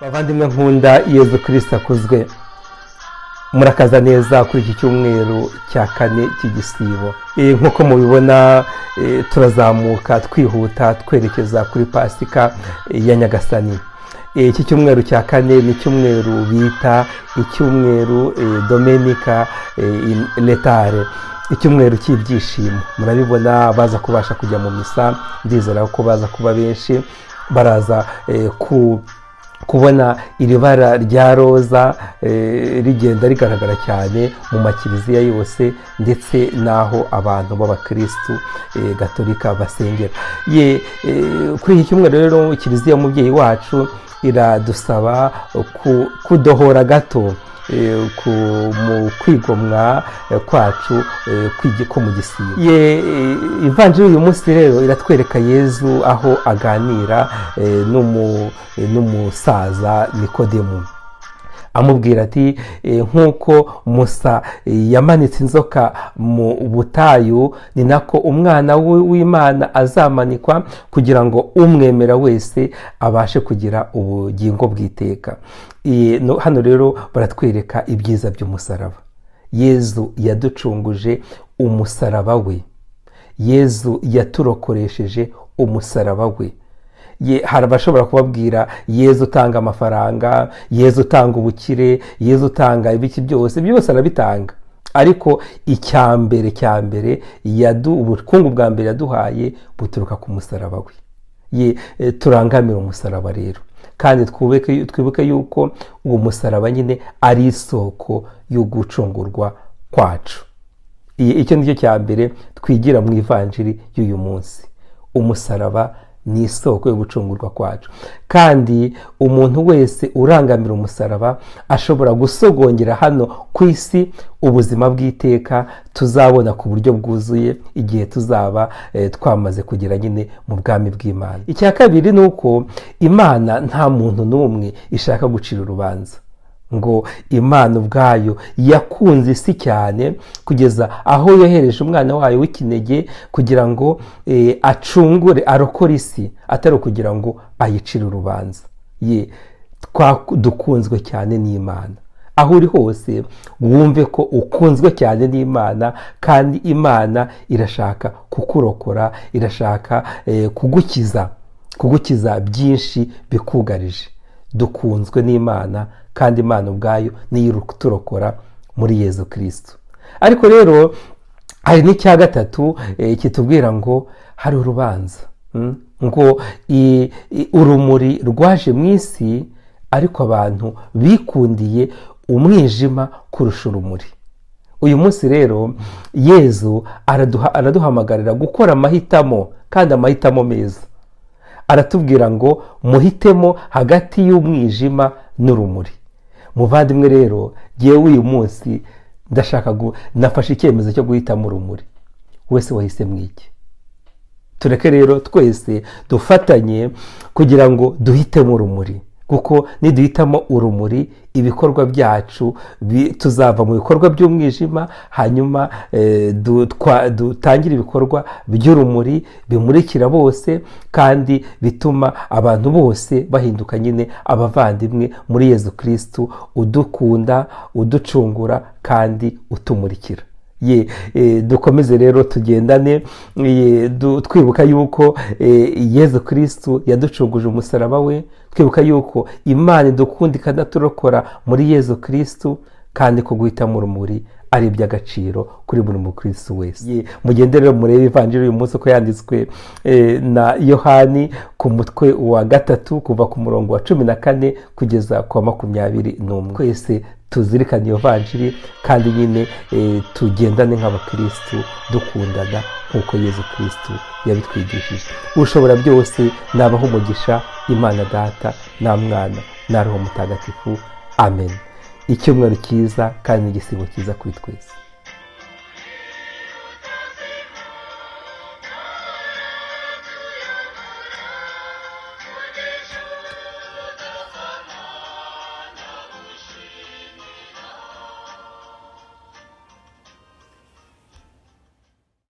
Bavandimwe nkunda, Yezu Kirisita akuzwe. Murakaza neza kuri iki cyumweru cya kane cy'igisibo. Nk'uko mubibona, turazamuka twihuta twerekeza kuri Pasika ya Nyagasani. Iki cyumweru cya kane ni icyumweru bita icyumweru Domenica in Laetare, icyumweru cy'ibyishimo. Murabibona, baza kubasha kujya mu misa, ndizera ko baza kuba benshi, baraza ku kubona iri bara rya roza rigenda rigaragara cyane mu makiliziya yose, ndetse n'aho abantu b'abakirisitu gatolika basengera. Kuri iki cyumweru rero, Kiliziya mubyeyi wacu iradusaba kudohora gato mu kwigomwa kwacu ko mu gisibo. Ivanjiri uyu munsi rero iratwereka Yezu aho aganira n'umusaza Nikodemu, amubwira ati: "Nk'uko Musa yamanitse inzoka mu butayu, ni nako Umwana w'Imana azamanikwa, kugira ngo umwemera wese abashe kugira ubugingo bw'iteka." Hano rero baratwereka ibyiza by'umusaraba. Yezu yaducunguje umusaraba we, Yezu yaturokoresheje umusaraba we. Hari abashobora kubabwira Yezu utanga amafaranga, Yezu utanga ubukire, Yezu utanga ibiki byose, byose arabitanga, ariko icya mbere cya mbere, ubukungu bwa mbere yaduhaye buturuka ku musaraba we. Turangamire umusaraba rero, kandi twibuke yuko uwo musaraba nyine ari isoko yo gucungurwa kwacu. Icyo ni cyo cya mbere twigira mu ivanjiri y'uyu munsi: umusaraba ni isoko yo gucungurwa kwacu, kandi umuntu wese urangamira umusaraba ashobora gusogongera hano ku isi ubuzima bw'iteka tuzabona ku buryo bwuzuye igihe tuzaba twamaze kugera nyine mu bwami bw'Imana. Icya kabiri ni uko Imana nta muntu n'umwe ishaka gucira urubanza. Ngo Imana ubwayo yakunze isi cyane kugeza aho yohereje umwana wayo w'ikinege kugira ngo acungure, arokore isi, atari ukugira ngo ayicire urubanza. Ye dukunzwe cyane n'Imana. Aho uri hose wumve ko ukunzwe cyane n'Imana, kandi Imana irashaka kukurokora, irashaka kugukiza byinshi bikugarije. Dukunzwe n'Imana, kandi Imana ubwayo niyo iturokora muri Yezu Kirisitu. Ariko rero hari n'icya gatatu kitubwira ngo hari urubanza, ngo urumuri rwaje mu isi, ariko abantu bikundiye umwijima kurusha urumuri. Uyu munsi rero Yezu araduhamagarira gukora amahitamo, kandi amahitamo meza. Aratubwira ngo muhitemo hagati y'umwijima n'urumuri. Muvandimwe rero, ngewe uyu munsi ndashaka, nafashe icyemezo cyo guhitamo urumuri. Wese wahisemo iki? Tureke rero twese dufatanye kugira ngo duhitemo urumuri, kuko niduhitamo urumuri, ibikorwa byacu tuzava mu bikorwa by'umwijima, hanyuma dutangire ibikorwa by'urumuri bimurikira bose, kandi bituma abantu bose bahinduka nyine abavandimwe muri Yezu Kirisitu udukunda, uducungura kandi utumurikira. Ye dukomeze rero tugendane, twibuka yuko Yezu Kirisitu yaducunguje umusaraba we, twibuka yuko Imana idukunda ikanaturokora muri Yezu Kirisitu, kandi ko guhitamo urumuri ari iby'agaciro kuri buri mukirisitu wese. Mugende rero murebe ivanjiri uyu munsi uko yanditswe na Yohani ku mutwe wa 3, kuva ku murongo wa 14 kugeza ku wa 21. Twese tuzirikane iyo vanjiri, kandi nyine tugendane nk'abakirisitu, dukundana nk'uko Yezu Kirisitu yabitwigishije. Ushobora byose nabaho umugisha, Imana Data na Mwana na Roho Mutagatifu. Amen. Icyumweru cyiza kandi n'igisibo cyiza kuri twese.